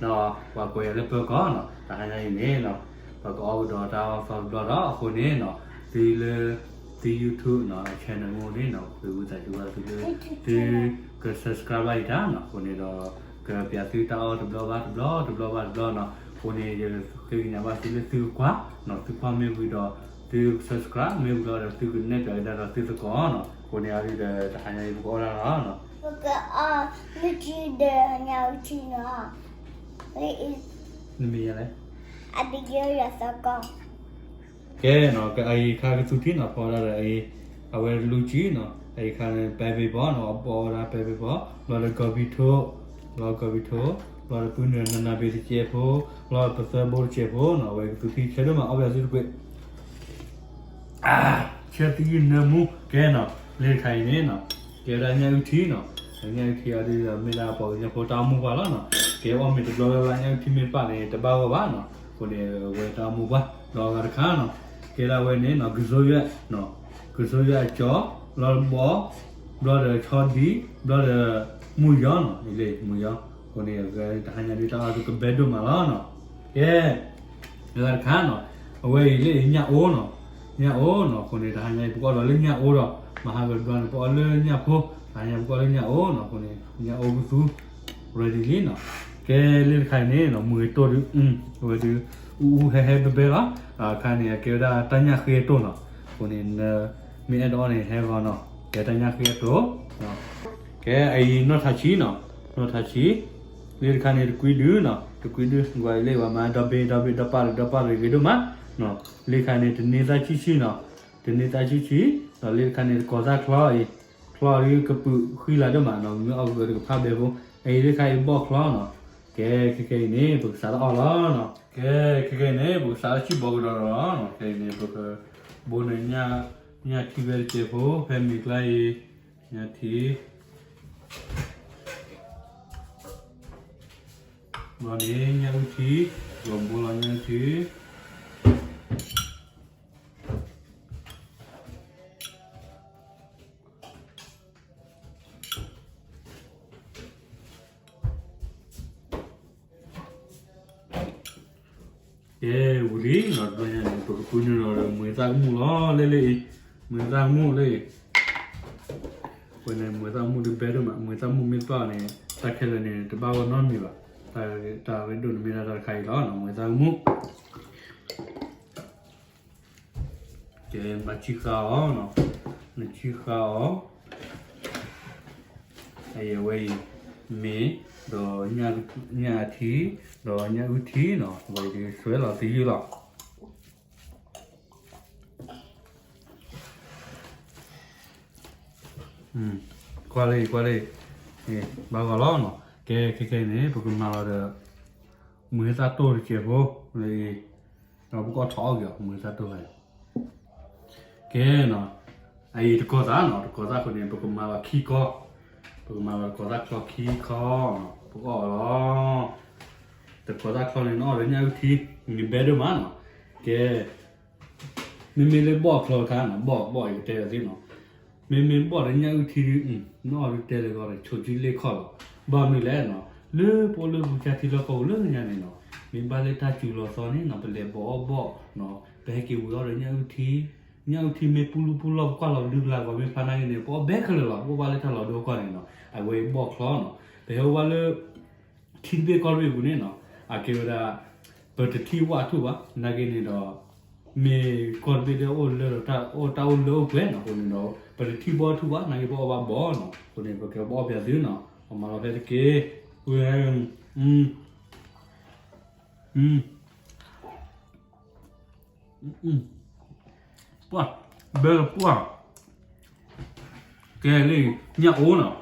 ဒီးပှၤကွဲးယၤလၢပၢၤကီၢ်နီၤ, တဟါညါအံၤန့ၣ်နီၤ, ပကအီၣ်ကဒီးတၢ်အီၣ်သီတဘျီဒီး အဃိန့ၣ်နီၤ, သုလၢ သု YouTube နီၤ channel မ့ၢ်န့ၣ်နီၤ, ပဝံသးစူၤဘၣ်သုလၢ သုက subscribe ဘၣ်ယတၢ်နီၤ, အဃိန့ၣ်ဒီး ကပျးသုတၢ်အီၣ်တဘျီဘၣ်တဘျီ တဘျီဘၣ်တဘျီနီၤ, အဃိန့ၣ် ယဃ့ကညးဘၣ်သုလၢသုကကွၢ်နီၤ, သုကွၢ်မ့ၢ်ဝံၤဒီး သု subscribe မ့ၢ်ဝံၤဒီး သုကနဲၣ်ပၠးကဒါဒီးသုသကိးနီၤ, အဃိန့ၣ် အဒုဒီး တဟါညါအံၤ ပကအီၣ်တၢ်လီၤနီၤ, ပကအီၣ် မုၢ်ထံဒီးညၣ်အုၣ်ထံနီၤ, နမံၤယၤလဲၣ်, အဘံယိယသကိး ကဲနီၤ, အအံၤခါကသူထံနီၤ, ဖီဒၣ်ဒီးအအံၤ အဝဲလူၤကံနီၤ, အအံၤခါန့ၣ် ပဲဘ့ၣ်ပီနီၤ, အဘီဝဲဒၣ်ပဲဘ့ၣ်ပီ, ဘျီဒီးကီၢ်ပံၤထိ, ဘျီကီၢ်ပံၤထိ, ဘျီဒီးပုၢ်နုာ်နနၢ်ဘ့ၣ်တစဲးဖိ, ဘျီပသၢဘိတစဲးဖိနီၤ, အဝဲကသူထံဆၢဒိၣ်မး အီၣ်ဘၣ်သုတကွံာ် ဆၢသယုၢ်နၢမူ ကဲနီၤ, လၢတခါအံၤန့ၣ်နီၤ, ကဲဝဲဒၣ်ညၣ်အုၣ်ထံနီၤ, ညၣ်အုၣ်ထံအီၤဒုဒီး မ့ၢ်ဒၣ်ပှၤကညီဖိတၢ်အိၣ်မူပှၤလီၤနီၤ, ကဲအီၣ်မ့ၤတဘျီလၢ်လၢ် ညၣ်အုၣ်ထံမ့ၢ်တပာ်န့ၣ် တဘၣ်ဂီၢ်ဘၣ်နီၤ, အဃိန့ၣ် အဝဲတၢ်အိၣ်မူပှၤ, ဒီးအဂၤတခါနီၤ, ကဲဒၣ်ဝဲန့ၣ်နီၤ ကစိယွဲၣ်, ကစိယွဲၣ်အကၠီ, ဘျီတဘီ, ဘျီဒီးဆီဒံ, ဘျီဒီး မူယီနီၤ, အံၤလၢမူယီ, အဃိန့ၣ် တဟါညါဒုတၢ်အီၣ်ဒုကဘဲဒိၣ်မးလီၤနီၤ, ကဲ အဂၤတခါနီၤ, အဝဲအံၤလၢညၣ်အိနီၤ, ညၣ်အိနီၤ, အဃိန့ၣ် တဟါညါအံၤ ပကအီၣ်ဒီးလၢညၣ်အိဒီး မဟါကဘျီန့ၣ် ပအီၣ်လၢညၣ်ဖိ, တဟါညါပကအီၣ်လၢညၣ်အိနီၤ, အဃိန့ၣ် ညၣ်အိကသူ ready လံနီၤ, ကဲလၢတခါအံၤန့ၣ်နီၤ မုၢ်ဂ့ၤတိၢ်ဒု အဝဲဒု အူအူဟဲဟဲဘဲဘဲလီၤ, အခါန့ၣ် အကဲဝဲဒၣ်တၢ်ညၣ်ဃ့အတိၢ်နီၤ, အဃိန့ၣ် မ့ၢ်အဲၣ်ဒိးအီၣ်န့ၣ် ဟဲဂီၤနီၤ, ကဲတၢ်ညၣ်ဃ့အတိၢ် ကဲအံၤနီၢ်ထးဆံနီၤ, နီၢ်ထးဆံ, လၢတခါန့ၣ် တကွံဒုနီၤ, တကွံဒု ကွၢ်လၢပှၤမၤဒီဘ့ၣ်ဒီဘ့ၣ်ဒီပၢ်ရ့ၣ်ဒီပၢ်ရ့ၣ်ဂ့ၤဒိၣ်မး, လၢတခါန့ၣ် တန့ၢ်သၣ်ဆံၣ်ဆံၣ်နီၤ, တန့ၢ်သၣ်ဆံၣ်ဆံၣ်, ဒီးလၢတခါန့ၣ် တကိးသၣ်ချီအံၤ, ချီဒုကပုာ်ဃံလၤဒိၣ်မးနီၤ, မ့ၢ်အီၣ်ကဂၢၤတကဖၣ်ဘဲဖိ, အံၤလၢတခါအံၤဘီၣ်ချီနီၤ, ကဲခဲခဲအံၤန့ၣ် ပကစးထီၣ်အီၣ်လီၤနီၤ, ကဲခဲခဲအံၤန့ၣ် ပကစးထီၣ်ဆံၣ်ဘီကဒီးလီၤနီၤ, ခဲအံၤန့ၣ် ပကဘိန့ၣ် ညၣ်ထံဖဲတစဲးဖိ ဖဲမ့ၤကျါအံၤ, ညၣ်ထံ ဘျီန့ၣ် ညၣ်အုၣ်ထံ, ပကဘိလီၤညၣ်အုၣ်ထံ, ကဲဝံၤလံနီၤ, တဘျီညါန့ၣ် ပကပုၢ်နုာ်လီၤဒီး မ့ၤသၣ်ကမူၣ်လီၤ, လၢလၢအံၤ, မ့ၤသၣ်ကမူၣ်လၢအံၤ, အဃိန့ၣ် မ့ၤသၣ်ကမူၣ်ဒုဘဲဒိၣ်မး, မ့ၤသၣ်ကမူၣ်မ့ၢ်တပာ်န့ၣ် တၢ်ခဲလၢာ်န့ၣ် တဘၣ်ဂီၢ်နီတမံၤဘၣ်, တၢ်ရ့ဒိၣ်န့ၣ်မ့ၢ်ဒၣ်တၢ်တခါအံၤလီၤ, မ့ၤသၣ်ကမူၣ် ကဲ မၤဆံဃါအီၤ, မၤဆံဃါအီၤ, အံၤအဝဲအံၤ မ့ၤ, ဒီးညၣ်အထံ, ဒီးညၣ်အုၣ်ထံနီၤ, အဝဲအံၤဒုးဆွဲလီၤသယုၢ်လီၤ. ကွၢ်လၢအံၤ ကွၢ်လၢအံၤ, ဘၣ်ဂီၤလီၤနီၤ, ကဲခဲခဲအံၤန့ၣ် ပကမၤလီၤဒီး မုၢ်ဟဲသၣ်တိၢ်တစဲးဖိလၢအံၤ, ဒီးပကအီၣ်ထီၣ်အီၣ်က့ၤအီၤ မုၢ်ဟဲသၣ်တိၢ်လၢအံၤ, ကဲနီၤ, အအံၤတကီၤသၣ်နီၤ, တကီၤသၣ်အဃိန့ၣ် ပကမၤလီၤခံခီ, ပကမၤလီၤတကီၤသၣ်ချီခံခီ, ပကအီၣ်လီၤ, တကီၤသၣ်ချီန့ၣ် နအီၣ်ဒီးညၣ်အုၣ်ထံ, နဘဲဒိၣ်မးနီၤ, ကဲ မ့မ့ၢ်လၢဘီၣ်ချီတခါနီၤ, ဘီၣ် ဘီၣ်အံၤကတဲအီၤသ့နီၤ, မ့မ့ၢ်ဘီၣ်ဒီးညၣ်အုၣ်ထံ နအီၣ်ဒုးတဲလၢဂီၢ်န့ၣ် ဆိးကံလ့ခီၣ်လီၤ. ဘၣ်မနုၤလဲၣ်နီၤ, လၢပအိၣ်လၢပကစၢ်ထံလီၢ်ကီၢ်ပူၤလၢညါန့ၣ်နီၤ, မ့ၢ်ဘၣ်လၢတၢ်စူၤလီၤသီန့ၣ်နီၤ, ပလဲၤဘီၣ်အီၣ်ဘီၣ်နီၤ, ပဟဲက့ၤဝံၤအီၣ်ဒီးညၣ်အုၣ်ထံ, ညၣ်အုၣ်ထံမ့ၢ်ပူလူပူလီၢ် ပကွၢ်လီၤဒုကလၤဂီၤမ့ၢ်ဖျါနာ်က့န့ၣ် ပအီၣ်ဘဲခဲလၢာ်လီၤ. ပအိၣ်ဘၣ်လၢတၢ်လီၤဒိအကီၢ်န့ၣ်နီၤ, အဝဲအံၤဘီၣ်ချီနီၤ, ပဟဲအိၣ်ဘၣ်လၢ ထံတဘ့ၣ်ကီၢ်တဘ့ၣ်အပူၤန့ၣ်နီၤ, အကဲဝဲဒၣ် ပတထံၣ်ဝၣ်ထူၣ်ဘၣ်, နာ်က့န့ၣ်ဒီး မ့ၢ်ကီၢ်တဘ့ၣ်လၢအိၣ်လၢဒီးတၢ်အိၣ်လၢအိၣ်ပှဲၤနီၤ, အဃိန့ၣ်ဒီး ပတထံၣ်ဘီၣ်ထူၣ်ဘၣ်, နာ်က့ပအီၣ်ဘၣ်ဘီၣ်နီၤ, အဃိန့ၣ် ပကဘီၣ်ပၠးသုနီၤ, ပမၤလီၤဖဲတက့ၢ်, ဝဲ ပှၢ်, ဘဲပှၢ်, ကဲလံ, ညၣ်အိနီၤ,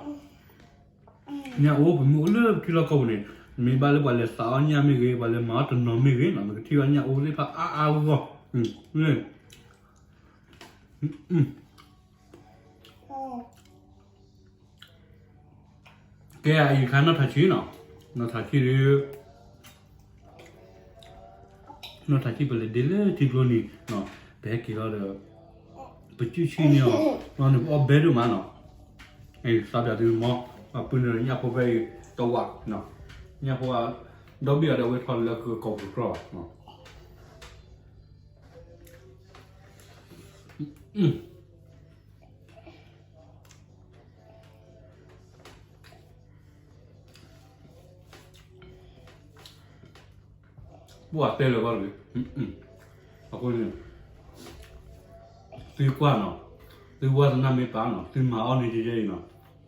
ညၣ်အိ ပမ့ၢ်အိၣ်လၢပထံလီၢ်ကီၢ်ပူၤန့ၣ်, မ့ၢ်ဘၣ်လၢပှၤလဲၤသးအီၣ်ညၣ်မ့ၢ်ဂ့ၤ, ပှၤလဲၤမၤအီၣ်တနီၤမ့ၢ်ဂ့ၤနီၤ, နကထံၣ်ဘၣ်ညၣ်အိသ့ၣ်တဖၣ်အါအါဂီၢ်ဂီၢ်, ကဲအံၤခါနီၢ်ထးဆံနီၤ, နီၢ်ထးဆံဒုး နီၢ်ထးဆံပလဲၤဒ့လၢထံကျိနံၤ, ပဟဲက့ၤလီၤဒီး ပစုၣ်ဆံၣ်န့ၢ်အီၤ, လီၤန့ၣ်ပအီၣ်ဘဲဒိၣ်မးနီၤ, သးပၠးသုမီၤ, ပပုၢ်န့ၣ်ညၣ်ဖိဖဲအံၤတဝး, ညၣ်ဖိ ဒီဘ့ၣ်အီၤဒီးအဝဲထီၣ်လၢကကိာ်ပူၤတြီၢ်ဘၣ်. ပှၤတဲလၢၤဘၣ်တဂ့ၤ. အဃိန့ၣ် သုကွၢ်နီၤ, သုဝါသနာမ့ၢ်ပာ်နီၤ, သုမၤအီၣ်န့ၢ်ယဲအံၤနီၤ,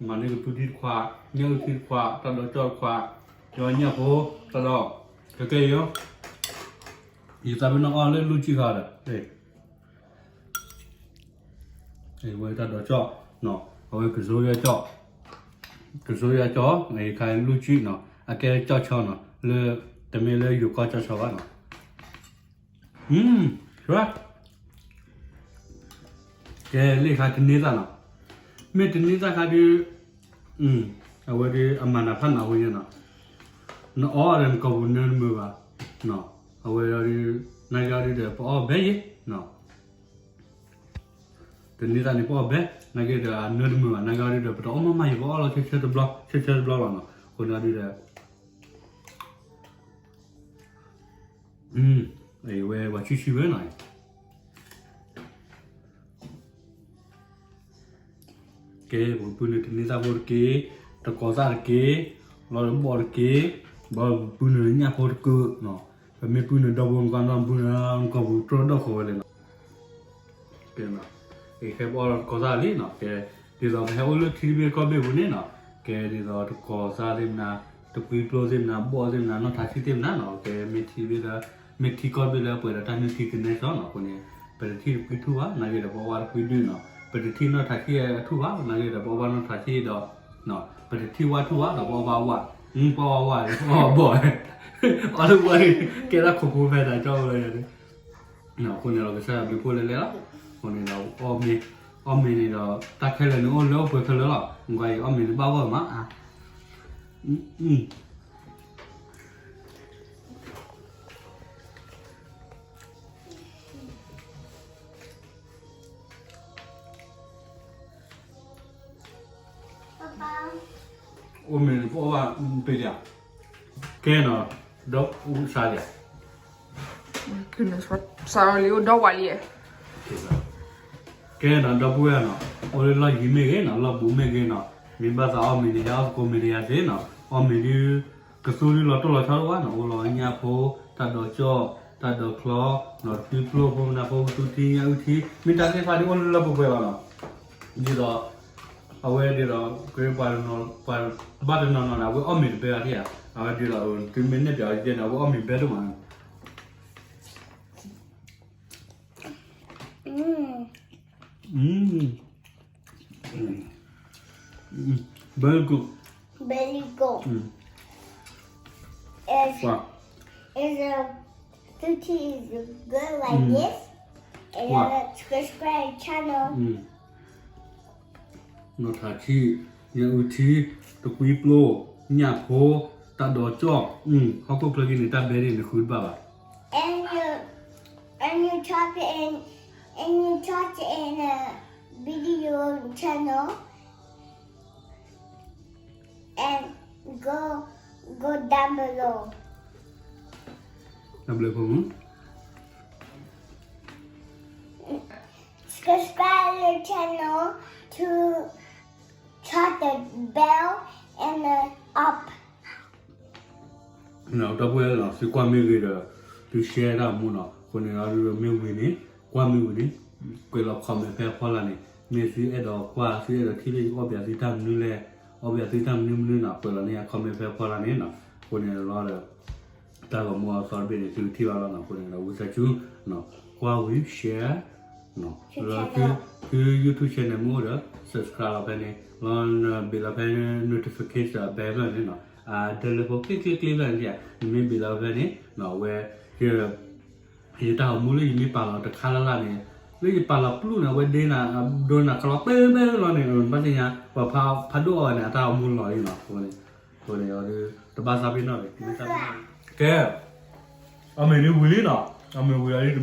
မၤန့ၢ်ကသူထံတခွး, ညၣ်အုၣ်ထံတခွး, တၢ်ဒိးကၠီၣ်တခွး, ဒီးညၣ်ဖိ, တၢ်ဒီး, ခဲကဲအံၤ, ယသးပ့ၤနီၣ်အီၣ်လၢလူၢ်ကံၣ်ခါဒီး အဝဲတၢ်ဒိးကၠီၣ်, အဝဲကစိယါကၠီၣ်, ကစိယါကၠီၣ်, ခါလူၢ်ကံၣ်နီၤ, အကဲကၠီၣ်ဆီနီၤ, လၢ တမ့ၢ်လၢယိၤကီၢ်ကၠီၣ်ဆီဘၣ်နီၤ. ကဲလံခါတန့ၢ်သၣ်နီၤ, မ့ၢ်တန့ၢ်သၣ်ခါဒုး, အဝဲဒုးအမၤနၤဖးနၤဝဲန့ၣ်နီၤ, နအီၣ်ဒီးနကိာ်ပူၤနၢတမုာ်ဘၣ်, အဝဲဒုး, နာ်က့အီၤဒုးဒီးပအီၣ်ဘဲယဲ, တန့ၢ်သၣ်န့ၣ်ပအီၣ်ဘဲ, နာ်က့ဒီးအနၢတမုာ်ဘၣ်, နာ်က့အီၤဒုးဒီး ပတအီၣ်မးမးယဲ ပအီၣ်လီၤဆၢဆၢတဘျီ, ဆၢဆၢတဘျီလီၤနီၤ, အဃိန့ၣ်ဒုးဒီး အဝဲပှၤဆံဆံဝဲနီၤ, ကဲ ပကပုၢ်နုာ်တန့ၢ်သၣ်ဖိတက့ၢ်, တကိးသၣ်တက့ၢ်, လီၤတဘီၣ်တက့ၢ်, ဘၣ်ပပုၢ်နုာ်ညၣ်ဖိတက့ၢ်, ပမ့ၢ်ပုၢ်နုာ်ဒီဖိမုၣ်ကနီၤ ပုၢ်နုာ်ကိာ်ပူၤတြီၢ်ဒီၣ်ဃီဝဲလဲၣ်နီၤ. ကဲ, ကဟဲပအီၣ်တကိးသၣ်လံနီၤ, ကဲ, ဒ်သိးပဟဲအိၣ်လၢထံတဘ့ၣ်ကီၢ်ဘ့ၣ်ပူၤန့ၣ်နီၤ, ကဲ, ဒ်သိးတကိးသၣ်သ့ၣ်မနၤ, တကွံပျိသ့ၣ်မနၤ, ဘီၣ်သ့ၣ်မနၤ, နီၢ်ထးဆံသ့ၣ်မနၤနီၤ, ကဲ, မ့ၢ်ထံတဘ့ၣ်လၢ, မ့ၢ်ထံကီၢ်တဘ့ၣ်လၢပှဲၤဒီးတၢ်နုၢ်ထံကနဲစီနီၤ, အဃိန့ၣ်, ပတထံၣ်တကွံထူၣ်ဘၣ်, နာ်က့ဒီးပအီၣ်ဝါတကွံဒုၣ်နီၤ, ပတထံၣ်နီၢ်ထးဆံအထူၣ်ဘၣ်, နာ်က့ဒီးပအီၣ်ဘၣ်နီၢ်ထးဆံဒီး ပတထံၣ်ဝါထူၣ်ဘၣ်ဒီးပအီၣ်ဘၣ်ဝါ, ပအီၣ်ဘၣ်ဝါ, ပအီၣ်ဘၣ်ဘီၣ်, အီၣ်လၢဝါန့ၣ် ကဲဒၣ်ခိၣ်ဖိဖဲတၢ်ကၠီဝဲ, အဃိန့ၣ်ဒီးကစၢ်ယွၤဘျုးဖှိၣ်လၢလဲၣ်လီၤ, အဃိန့ၣ်ဒီး အီၣ်မ့ၤန့ၣ်ဒီး တၢ်ခဲလၢာ်န့ၣ်အိၣ်လၢအိၣ်ပှဲၤခဲလၢာ်လီၤ, ကွၢ်အံၤအီၣ်မ့ၤန့ၣ်ဘၣ်ဂီၢ်မး, အိၣ်မ့ၤန့ၣ်ပအီၣ်ဘၣ်ပ့ၤယၤ, ကဲနီၤ, ဒီးအူစါယၤ, စးလံအိၣ်ဒီဝါလံ, ကဲနီၤ ဒီပုၢ်ဝဲၢ်နီၤ, အိၣ်လၢလီၢ်ယံၤမ့ၢ်ဂ့ၤနီၤ လီၢ်ဘူးမ့ၢ်ဂ့ၤနီၤ, မ့ၢ်ဘၣ်သးအီၣ်မ့ၤန့ၣ် ဟဲအီၣ်သကိးမ့ၤတယၤသ့နီၤ, အီၣ်မ့ၤဒုး ကသူဒုးလီၤတိၢ်လီၤဆီတအိၣ်ဘၣ်နီၤ, အိၣ်လီၤညၣ်ဖိ, တၢ်ဒိးကၠီၣ်, တၢ်ဒိးချီ, နီၤတဖုပျိဖိမနၤဖိ ကသူထံ ညၣ်အုၣ်ထံ မ့ၢ်တၢ်သ့ၣ်တဖၣ်ဒုးအိၣ်လၢလၢပှဲၤပှဲၤလီၤနီၤ, ဒ်သိး အဝဲဒ်သိး ပှၤ ဘၣ်တနီၤနီၤန့ၣ် အဝဲအီၣ်မ့ၤတဘဲဘၣ်ထံၣ်ဧါ, အဝဲဒ်သိး သုမ့ၢ်နဲၣ်ပၠးအီၤယဲန့ၣ် အဝဲအီၣ်မ့ၤဘဲဒိၣ်မးနီၤ. Very good. Very good. Wow. Is a, the tea is good like this. And subscribe channel. နီၢ်ထးထံ, ညၣ်အုၣ်ထံ, တကွံပျိ, ညၣ်ဖိ, တၢ်ဒိးကၠီၣ်, ဟီၣ်ခိၣ်ချၢက့န့ၣ် တၢ်ဘဲန့ၣ် နဃုတဘၣ်ဘၣ်. And you, and you type it in, and you type it in a video channel and go, go down below. တၢ်ဘျုးဖိမုၣ်. Subscribe the channel to turn the bell and the up. ဒီပုၢ်ဝဲၢ်နီၤ သုကွၢ်မ့ၢ်ဂ့ၤဒီး သု share တၢ်မူနီၤ, အဃိန့ၣ်ဒီးမ့ၢ်ဝံၤန့ၣ် ကွၢ်မ့ၢ်ဝံၤန့ၣ် ကွဲးလီၤ comment ဖဲအဖီလာ်န့ၣ်, မ့ၢ်သုအဲၣ်ဒိးကွၢ် သုအဲၣ်ဒိးထံၣ်လၢယအီၣ်ဘၣ်သုတၢ်မနုၤလဲၣ်, အီၣ်ဘၣ်သုတၢ်မနုၤမနုၤနီၤ, ကွဲးလီၤန့ၢ်ယၤ comment ဖဲအဖီလာ်န့ၣ်နီၤ, အဃိန့ၣ်လီၤဒီး တၢ်ဂီၤမူအသီတဘ့ၣ်န့ၣ် သုကထံၣ်ဘၣ်လီၤနီၤ, အဃိန့ၣ်ဒီးဝံသးစူၤ ကွၢ်ဝံၤ share လၢသု YouTube channel မ့ၢ်အိၣ်ဒီး subscribe လီၤဖဲန့ၣ်, လီၤဘ့ၣ်လီၤဖဲ notification bell ဖျၢၣ်န့ၣ်နီၤ, အဒၢလၢဖိ ကျ့ကျ့ကျ့ ဖျၢၣ်န့ၣ်, နမ့ၢ်ဘ့ၣ်လီၤဖဲန့ၣ်နီၤ, အဝဲ ယတၢ်ဂီၤမူလၢယမ့ၢ်ပာ်လီၤတခါလၢ်လၢ်န့ၣ်, လၢယပာ်လီၤပျူၢ်န့ၣ် အဝဲဒ့နၤ ဒိနၤခီလီၤ ပဲပဲလီၤန့ၣ် ဘၣ်သ့ၣ်ညါ ပှၤဖးဒိၣ်အီၤန့ၣ် အတၢ်ဂီၤမူလီၤလံနီၤ, အဃိန့ၣ် အဃိန့ၣ် တဘၣ်သးပ့ၤနီၣ်ဘၣ်, ကဲ အီၣ်မ့ၤဒုးဝံၤလံနီၤ, အီၣ်မ့ၤဝံၤလံတဘျီ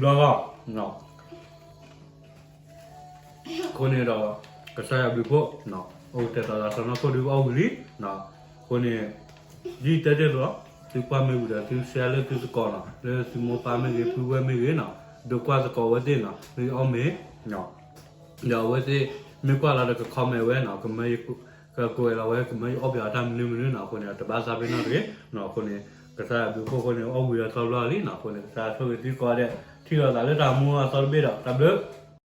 ဃီ အဃိန့ၣ်ဒီး ကစၢ်ယွၤဘျုးဖှိၣ်, အိၣ်ကတဲာ်ကတီၤသးစီနီၢ်ခိၣ်ဒုးအီၣ်ဝံၤလံ, အဃိန့ၣ် ဒ်တဲတ့ၢ်လီၤ သုကွၢ်မ့ၢ်ဝံၤဒီး သု share လၢသုသကိးနီၤ, လၢသုမိၢ်ပၢ်မ့ၢ်ဂ့ၤ ပုၢ်ဝဲၢ်မ့ၢ်ဂ့ၤနီၤ, ဒုးကွၢ်သကိးဝဲသ့ၣ်နီၤ, မ့ၢ်အီၣ်မ့ၤ ဒီးအဝဲသ့ၣ်မ့ၢ်ကွၢ်လီၤဒီး က comment ဝဲနီၤ, ကမၢ ကကွဲးလီၤဝဲ ကမၢယအီၣ်ဘၣ်အီၤတၢ်မနုၤမနုၤနီၤ, အဃိန့ၣ် တဘၣ်သးပ့ၤနီၣ်တဂ့ၤနီၤ, အဃိန့ၣ် ကစၢ်ယွၤဘျုးဖှိၣ်အဃိန့ၣ် အီၣ်ဝံၤဒီးသီဘျီလံနီၤ, အဃိန့ၣ် ကစၢ်ဆိၣ်ဂ့ၤသုကိးဂၤဒဲး, ထံၣ်လိာ်သးလၢတၢ်မူအသီတဘ့ၣ်ဒီး တၢ်ဘျုး